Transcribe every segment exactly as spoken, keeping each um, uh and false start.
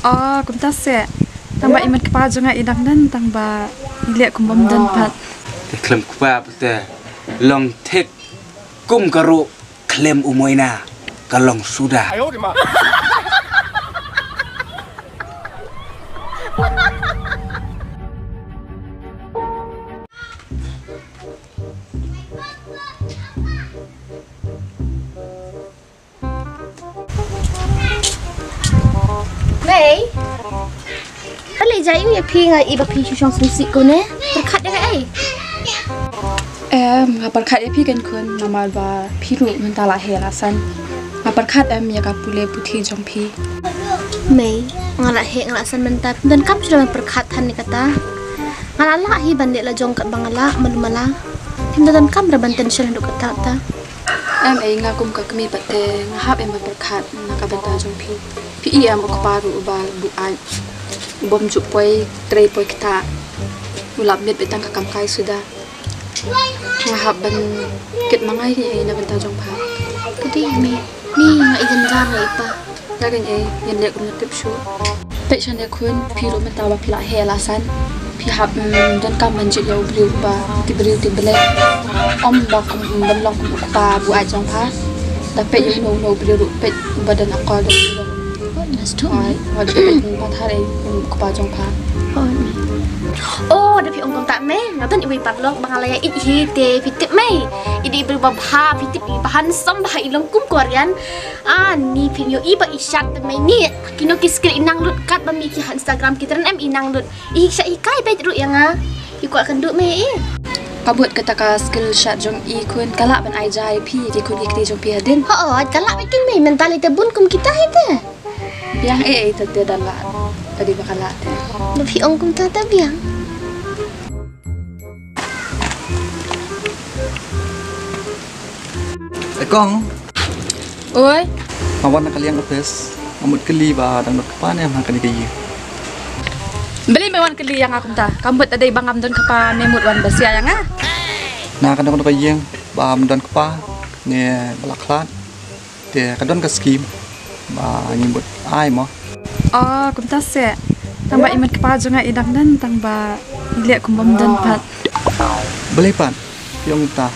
Oh, kumta se. Tang ba i mat kpa jong nga i dang don, tang ba i leh kum bym don pat. Te khlem kpa pat te long thik kum ka ruh khlem u moina ka long suda. Mei. Balei jai u ïa phi nga i ba phi shu shong sngewsih ko ne? Pyrkhat ïa nga ei. Em, nga pyrkhat ïa phi kan khun namar ba phi ruh mynta la heh la san. Nga pyrkhat em ïa ka pule puthi jong phi. Mei, nga la heh nga la san mynta. Donkam shuh ban pyrkhat than ïa kata. Nga la lah hi ban leh la jong kat ba nga lah malu mala. Phim da donkam re ban tension haduh katta katta. Em ei, nga kum ka kmie pat te nga hap em ban pyrkhat na ka bynta jong phi. Phi i em u kpa ruh uba buaid, u bym ju poi trei poi kta, u lap miet beit tang ka kam kai suda. Nga hap ban kit ma nga ei na bynta jong pha. Ka dei me, ni nga i jynjar nga i pa. Ïa kane ngin leh kumno tip shuh. Peit shane khun, phi ruh mynta ba phi la heh la san. Phi hap, mm, donkam ban jied ïa u briew ba ti briew ti blei. Ym ba kum, mm, ban long kum u kpa buaid jong pha. Da peit ïa uno uno u briew ruh peit ba don akor don. Ai, wat peit ba thar ei kum u kpa jong pha. Oh, da phi ong kumta me, nga don iwei paralok ba nga la ïa ïeit hi te phi tip me. I dei i briew ba bha, phi tip i ba handsome, ba i long kum Korean. Ah, ni phin ïohi ba i shad te mei ni. Kino ki skill i nang lut kat ba mi ki ha Instagram ki trend em i nang lut. I sha i kai beit ruh ïa nga. I kwah kynduh mei i. Ka bud kata ka skill shad jong i khun ka lah ban ai ja ïa phi ki khun ki kti jong phi hadien. Ho, ka lah beit kin mei mentality bun kum kita hi te. Biang ei ei te te da lah. Tadi ba ka lah te. Ba phi ong kumta ta biang. Eh, Kong. Oi. Nga wan na ka liang office. Nga mut kylli ba dang don kpa ne em ha kane ka ïing. Balei me wan kylli ïa nga kumta? Kam mut da dei ba ngam don kpa me mut wan basia ïa nga? Na ka don ka ïing ba ngam don kpa ne ba la khlad. Te ka don ka skim ba ngi mut ai mo. Oh, kumta se. Tang ba i mat kpa jong nga i dang don, tang ba i leh kum bym don pat. Balei pat? Phi ong ta.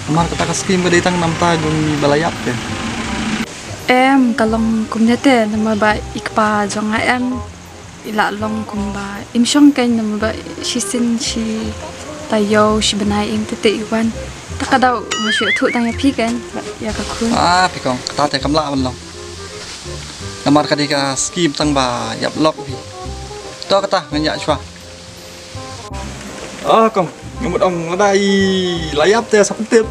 Namar kata ka skim ka dei tang namar ta jong ngi ba la ïap te. Em, ka long kumne te, namar ba i kpa jong nga em. I la long kumba im shong kein namar ba shisien shi taïew shi bnai ing te te i wan. Ta ka daw nga shu ïathuh tang ïa phi kein ïa ka khun. Ah, phi kong, kata te kam lah ban long. Namar ka dei ka skim tang ba ïap lok phi. To kata ngan ïa shuwa. Ah, kong, nga mut ong lada i la ïap te sa pyntip.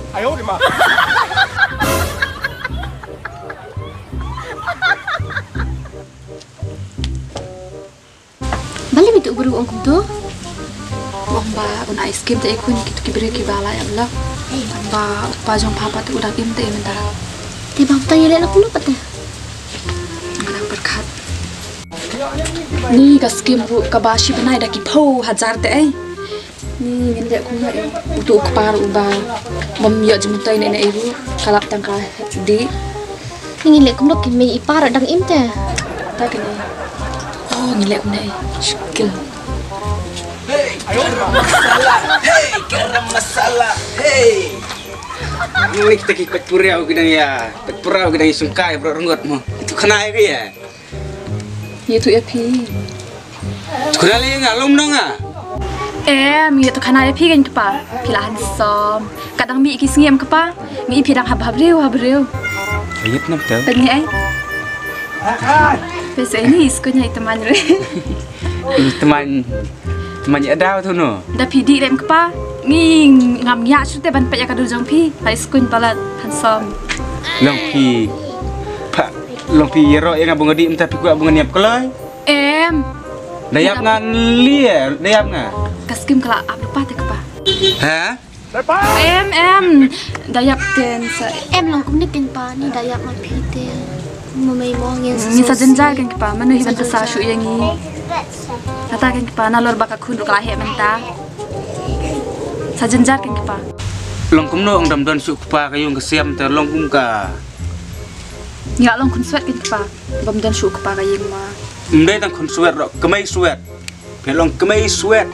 Balei me tu u briew u ong kumto? U ong ba un ai skim te i khun kito ki briew kiba la ïap lok. Ba u kpa jong pha pat u dang im te i mynta. Te ba u ta ïaleh lok kumno pat te? Nga dang pyrkhat. Ni ka skim ruh kaba shi bnai da ki phew hajar te ei. Ni ngin leh kumno ei. Uto u kpa ruh uba bym ïoh jingmyntoi ne ne ei ruh. Ka lap tang ka dih. Ni ngin leh kumno, ki mei i pa ruh dang im te. Ta kane. Oh, ngin leh kumno ei. Shikil. Hey, garam masala. Hey, garam masala. Hey. Ang leh kita ki pet puriau ki dang ïa. Pet puriau ki dang ïa sungkai bro renggut mo. Itu kena ïa ka ïa. Ïathuh ïa phi. Khuna lei nga lum nong nga. Em, ïathuh khana ïa phi kein kpa. Phi la handsome. Ka dang mih ki sngi em kpa. Ngi phi dang hap hap briew hap briew. Ayep nam tau. Pynïa ai. Pese ini iskun ïa i teman re. Teman. Teman ïa daw tu no. Da phi dih lem kpa. Ngi ngam ngiah shu te ban peit ïa ka dur jong phi. Hai skun palat handsome. Long phi. Pha long phi ïaroh ïa nga ba nga dih mynta phi kwah ba ngan ïap kloi. Em. Da ïap nga li eh, da ïap nga. Ka skim ka la ap lypa te kpa. Ha? Em em. Da ïap ten sa. Em long kumne kein pa ni da ïap ma phi te. Mo mei mo ngin sa. Ngin sa jynjar kein kpa, mano hi ban sa shu ïa ngi. Kata kein kpa nalor ba ka khun ruh ka la heh mynta. Sa jynjar kein kpa. Long kumno ong dam don shu kpa ka ïung ka siam te long kum ka. Ngi la long khun swet kein kpa. Bam don shu kpa ka ïing ma. Ym dei tang khun swet ruh, kmei swet. Phi long kmei swet.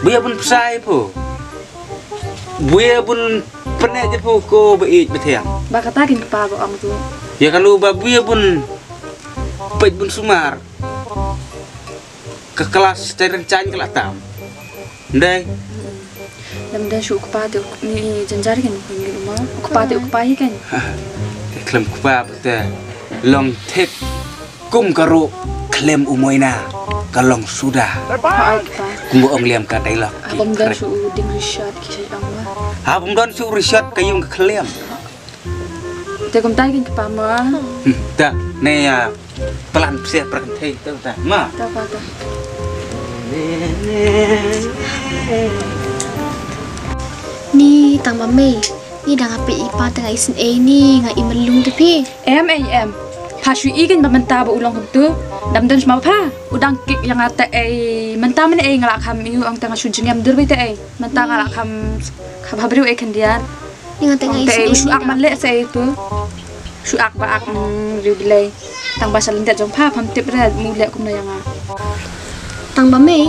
Bun ïa bun pisa ïa phi. Bun ïa bun pyneh ïa phi ko ba ïeit ba thiang. Ba kata kin kpa ba ong tu. Ïa kano ba bun ïa bun peit bun sumar. Ka klas te rang chan ka la tam. Ndai. Lam da shu kpa te u ni jynjar kan ni ma. Kpa te u kpa hi kan. Te khlem kpa te long thik kum ka ruh khlem u moina ka long suda. Ai kpa. Kum ong liam ka dialogue. Abam da shu ding Richard ki sa ong ma. Ha bam don shu Richard ka yung ka khlem. Te kumta kin kpa ma. Hmm, ta ne ya plan psiah pran thei tu ta ma. Ta pa ta. Ni tang ma mei. Ni dang ape i pa tang ai sin ei ni nga i melung te phi. Em ei em. Pha shu i kin ba mynta ba u long kumtu. Dam don shma pha. U dang kik yang ate ei mynta men ei nga la kham i u ong tang shu jingem dur bai te ei. Mynta nga la kham kham ha briew ei khyndiat. Ning te ngai te shu ak man leh sa itu. Shu ak ba ak riu bilai. Tang ba sa lyndet jong pha pham tip re mu leh kumno ïa nga. Tang ba mei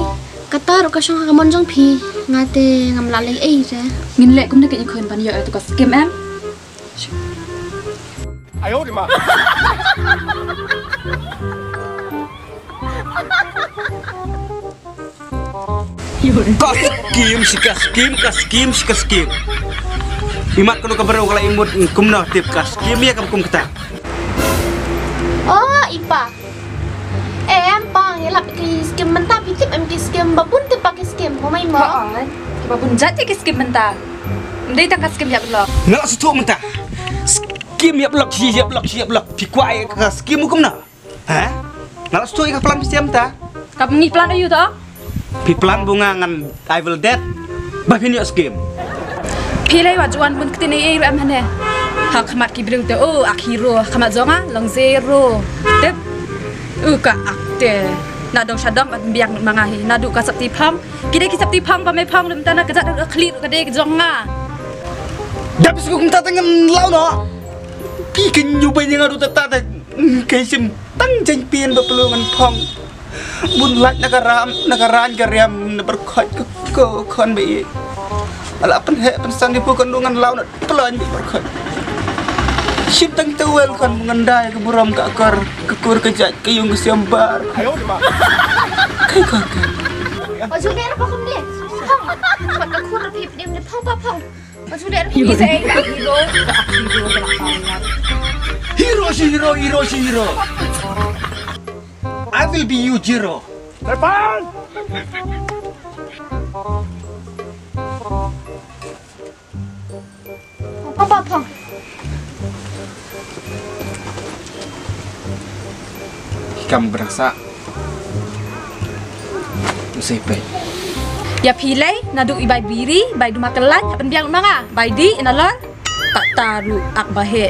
kata ruh ka shong ha ka mon jong phi. Nga te ngam lah leh ei re. Ngin leh kumno ka i khun ban ïoh tu ka skim em. Ayo di ma. Ka skim shi ka skim ka skim shi ka skim. Imat kano ka briew ka la imut kumno tip ka skim ïa kam kum kata. Oh ipa. Em pa ngi lap ki skim mynta phi tip em ki skim ba bun tip ba ki skim mo mai mo. Ki ba bun jait ki skim mynta. Ndei tang ka skim ïa blok. Nga la suthu mynta. Skim ïa blok shi ïa blok shi ïa blok phi kwai ka skim kumno. Ha? Nga la shu ïa ka plan phi shem ta. Ka ngi plan ayu to? Phi plan bunga ngan I will dead. Ba phi ïoh skim. Phi lei wa juan bun kti nei ei ruh em hane. Ha khmat ki briew te o ak hero khmat jong nga long zero. Tip. U ka ak te. Na dong sha dong at biang ma nga hi. Na du ka sap ti phong. Ki dei ki sap ti phong ba mei phong dum ta na ka jat ka khli ka dei jong nga. Da phi sku kumta ta ngan lau no. Phi kin nyu ba ïa nga du ta ta ta. Kai sim tang jeng pien ba pelu ngan phong. Bun lait na ka ram na ka ran ka riam na barkhot ko ko khon ba i. Ala pen he pen sang di pu kan du ngan lau na pelon di barkhot. Sim tang tewel khon ngan dai ka burom ka kor ka kur ka jat ka yung ka siam bar. Kai khon ka. Aju ber pa khon ni. Khon. Khon ka kur pip dim ni phong pa phong. Hero shi hero, hero shi hero. I will be you zero. Papa phong. Kam brasa. Usai peit. Ïa phi lei naduh i bai biri bai duma kellan ha pynbiang ma nga bai di ina lor. Tak taru ak bahe.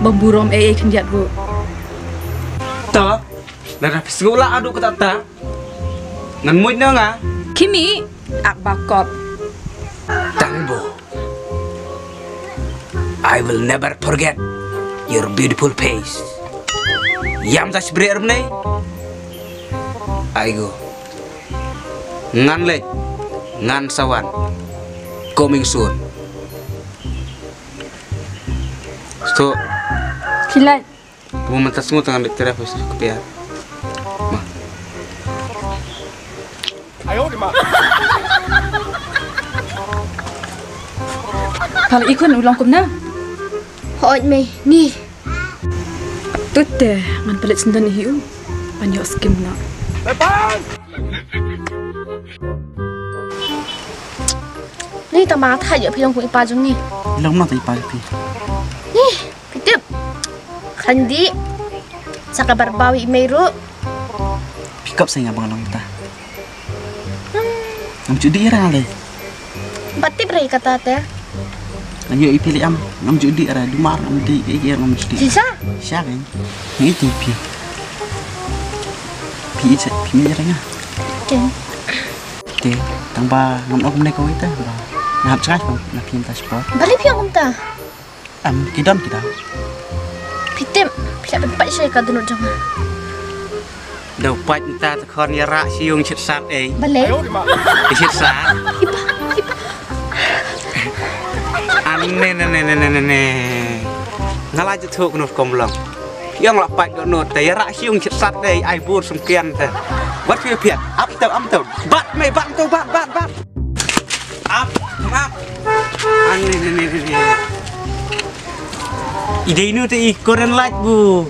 Bamburom ei ei khyndiat ru. To. Lada phi sngewlah adu kata ta. Ngan muid na nga. Kimi ak bakop. Tangbo. I will never forget your beautiful face. Yam ta sbre er bnei. Aigo. Ngan lek. Ngan sawan. Coming soon. Sto. Kilai. Mo mynta sngew tang ande tere pos kpia. Ma. Ayo di ma. Pal ikun u long kumna. Hoi mei ni. Tut te ngan pelet sendon hi u. Ban ïoh skim na. Ni tang ma thait ïoh phi long kum i pa jong ni. Long ma ta i pa phi. Ni. Phi tip. Khandi. Sa ka barbawi i mei ruh. Phi kop sa nga bang long ta. Ngam ju dih ra le. Ba tip ra i kata te. Ngam ju i phi le am. Ngam ju dih ra dumar ngam dih i ngam ju dih. Sisa. Sisa kan. Ngi tu phi. Phi i sa phi mei ra nga. Ken. Te tang ba ngam ok ne ko ita ba. Ngam chai ko na phi ta sport. Bali phi ngam ta. Am ki don ki dau. Phi tip phi la pynpait sha ka dohnud jong nga. Da u pait mynta te khon ïa rah sha ïung shit sat ei. Balei? Shit sat. Iba, iba. Ane ne ne ne ne ne ne. Nga la jathuh kano kom long. Ïong la pait dohnud te ïa rah sha ïung shit sat ei ai bur sum kian te. Wat phi phi. Ap tau am tau. Bat mei bat tau bat bat bat. Ap ap. Ane ne ne ne ne. I dei nu te i koren lait bu.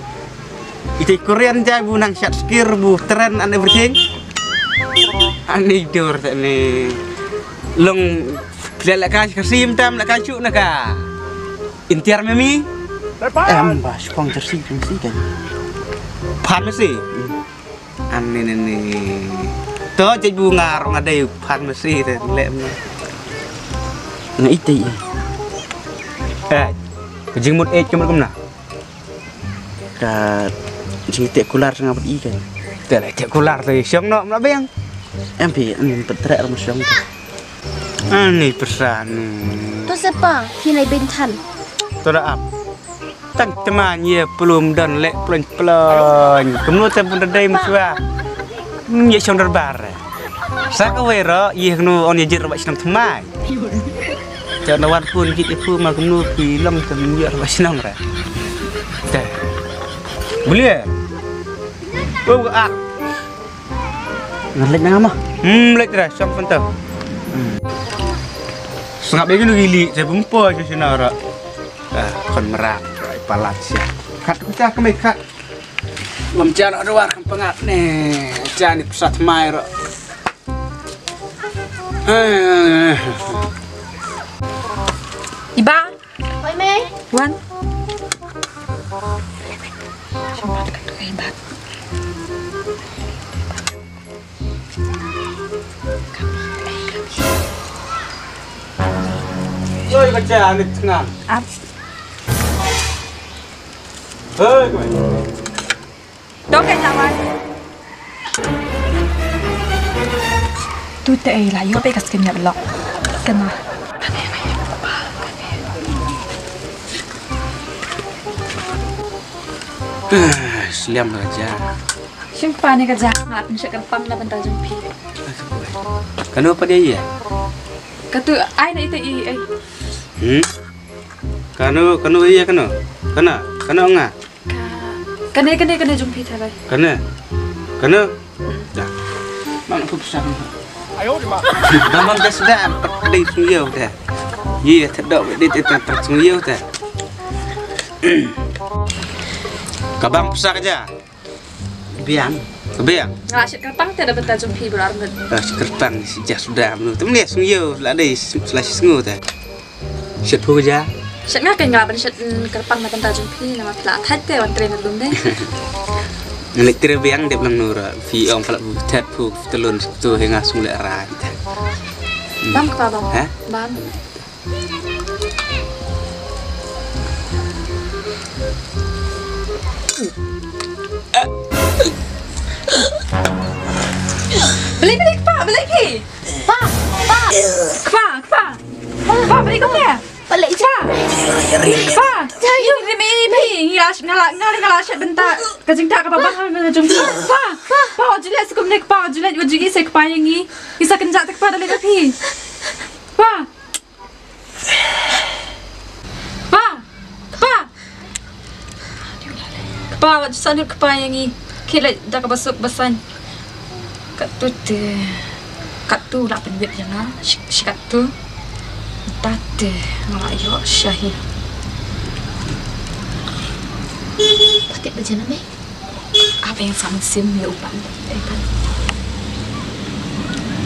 Ita i Korean jai bu nang shat skir bu trend and everything. Ani dur tak ni. Long pilihan lek ka kasim tam lek ka chu na ka. Intiar memi. Em ba shkong jersey jersey kan. Pharmacy. Ani ni ni. To jai bu ngar ngadai pharmacy te lek na. Na ita i. Eh, kejing mut eh kemar kemna. Ka jingïateh kular sha nga bad i ka. Te la teh kular te shong noh mla biang. Em phi em pyntreh ruh shong te. Ani pesan. To sepa phi nai benthan. To da ap. Tang teman ye pelum don lek plon plon. Kemno tem pun dei mesua. Ye shong darbar. Sa kawei ruh ye kenu on ye jit ruh ba shnong tmai. Te na wan pun jit ipu ma kumno pi long te mynjur ba shnong ra. Te. Beli eh. Oh ak. Ngan lek na ma. Hmm lek ra song pun te. Sngap begini gili te bumpo shnong ra. Ah kon merak. Palat sia. Kat kita kemai kat. Bam jan adu war kan pengat ne. Jan ni pusat mai ro. Iba. Oi mei. Wan. Shambat ka tu iba. Oi ka jan ni tngan. Ap. Hei koi. Dok ka jawai. Tu te ei la yo pe ka skin ya lok. Kena. Sliam raja. Shim pa ne ka ja ngat ni shakar pam na benta jumpi. Kanu pa dia ya? Katu ai na ita i ai. Hmm? Kanu kanu iya kanu. Kana kana nga. Kane kane kane jumpi tharai. Kane. Kane. Dah. Mang aku pesan. Ayo di mak. Mamang dah sedap. Dei suyau dah. Iya tedok dei tedok suyau dah. Kabang pesan aja. Biang. Biang. Nga shit kerpang te da benta jumpi berar ngut. Dah kerpang si jas sudah menu. Tem dia suyau lah dei selashi sengu dah. Shet phu ja. Shet nga ka nga ban shet kerpang na benta jumpi na ma pla that te wan train lum de. Ngelik tire biang dep lang nura. Fi ong pala bu that phu telun tu he nga sung le ra. Bam kpa bam. Ha? Bam. Beli beli kpa beli ki. Pa, pa. Kpa kpa. Ba beli kong ya. Balik ja. Ba. Ini rimi ini pi. Ngala ngala ngala shet benta. Kajing tak kapa bang ngala jung. Ba. Ba juliet sukum nek pa juliet wajigi se kpa yang ngi. Isa kenjak tak pa dalik pi. Ba. Ba. Ba. Kpa wat sanud kpa yang ngi. Kilet da kapa suk basan. Kat tu te kat tu la pynwit ïa nga shi kat tu. Ta te nga la ïoh shahi. Patit ba jana me. Apa yang sama sim ya upan.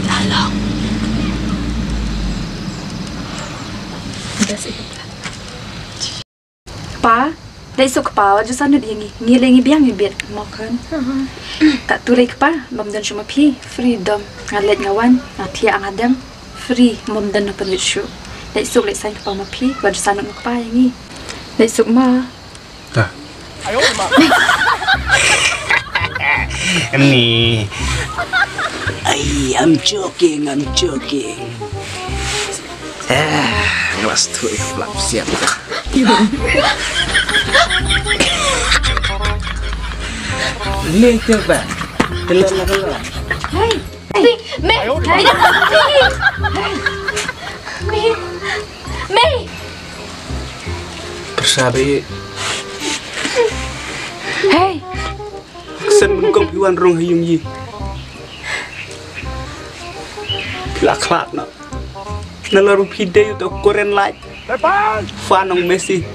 Dalam. Dah sih. Pa, dei suk pa, wat ju sanud ïa ngi, ngi lei ngi biang ngi bit, mo khan. Kat tu lei kpa, bam don shu ma phi, freedom, nga leit nga wan, nga thiah nga dem, free, bam don na pynwit shu. Dei suk lei sain kpa ma phi, wat ju sanud ma kpa ïa ngi. Dei suk ma. Ni. Ai, I'm joking, I'm joking. Eh, ngelas tu ya flap siap. Ni coba. Kala, kala. Hey. Hey. Me. Hey. Me. Me. Persabi. Hey. Sen mun kong piwan rong hayung yi. Pila klat na. Nalor phi dei u to koren lai. Fan ong Messi.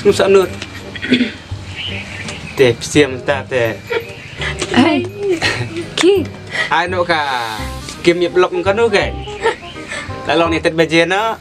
Snu sanut. Te psiam ta te. Ai. Ki. Ai no ka. Kim yep lok kanu ke. Lalong ni tet baje na.